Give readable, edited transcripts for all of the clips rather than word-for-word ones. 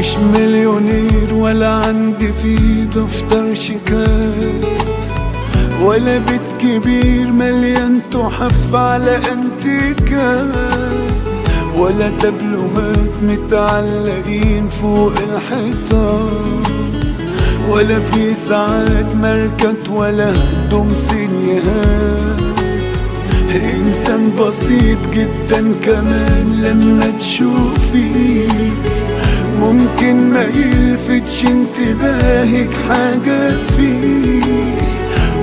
مش مليونير ولا عندي في دفتر شيكات، ولا بيت كبير مليان تحف على انتيكات، ولا تابلوهات متعلقين فوق الحيطان، ولا في ساعات ماركات ولا هدوم سينيهات. إنسان بسيط جدا كمان لما تشوفيه، ممكن ما يلفتش انتباهك حاجة فيه،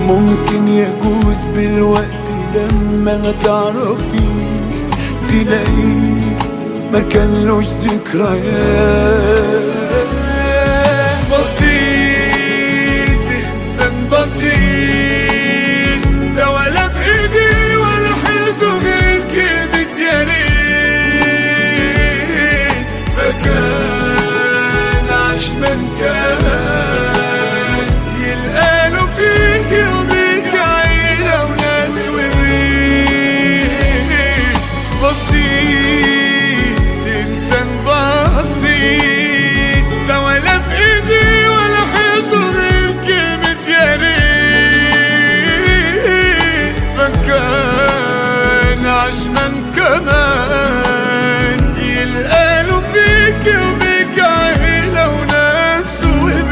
ممكن يجوز بالوقت لما تعرفيه تلاقيه ما كانلوش ذكريات. بسيط، إنسان بسيط، ده ولا في إيدي ولا حيلته غير كلمة يا ريت. فكان عشمان كمان يلقاله فيك وبيك عيلة وناس وبيت. بسيط، إنسان بسيط، ده ولا في إيدي ولا حيطة غير كلمة يا ريت. فكان عشمان كمان يلقاله فيك وبيك عيلة وناس وبيت.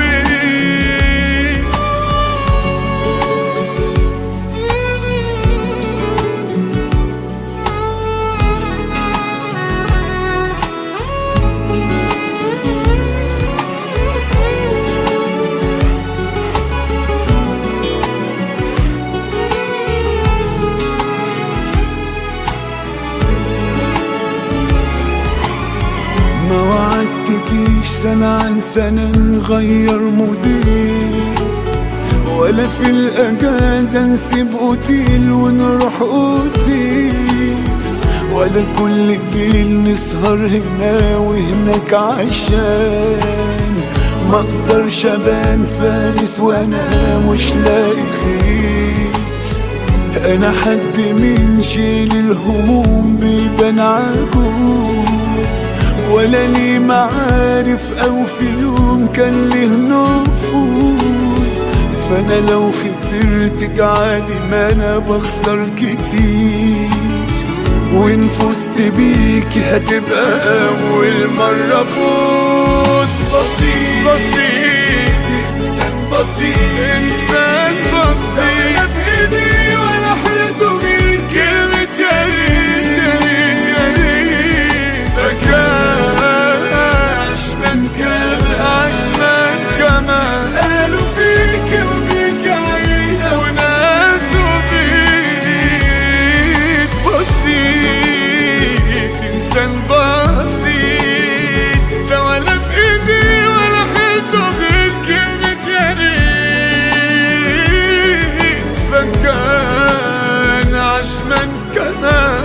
ما وعدتكيش سنة عن سنة نغير موديل، ولا في الأجازة نسيب أوتيل ونروح أوتيل، ولا كل ليل نسهر هنا وهناك عشان ما اقدرش ابان فارس وانا مش لاقي خير. انا حد من شيل الهموم بيبان عجوز، ولا لي معارف او في يوم كان له نفوذ، فانا لو خسرتك عادي ما انا بخسر كتير، وان فزت بيكي هتبقى اول مرة فوز. بسيط، بسيط، انسان بسيط، انسان بسيط، ولا في ايدي ولا حيلته غير كلمة يا ريت يا ريت يا ريت. فكان عشمان كمان، عشمان كمان، قالوا فيك وبيك عيلة وناس وبيت. بسيط، إنسان بسيط، ده ولا في إيدي ولا حيلته غير كلمة يا ريت. فكان عشمان كمان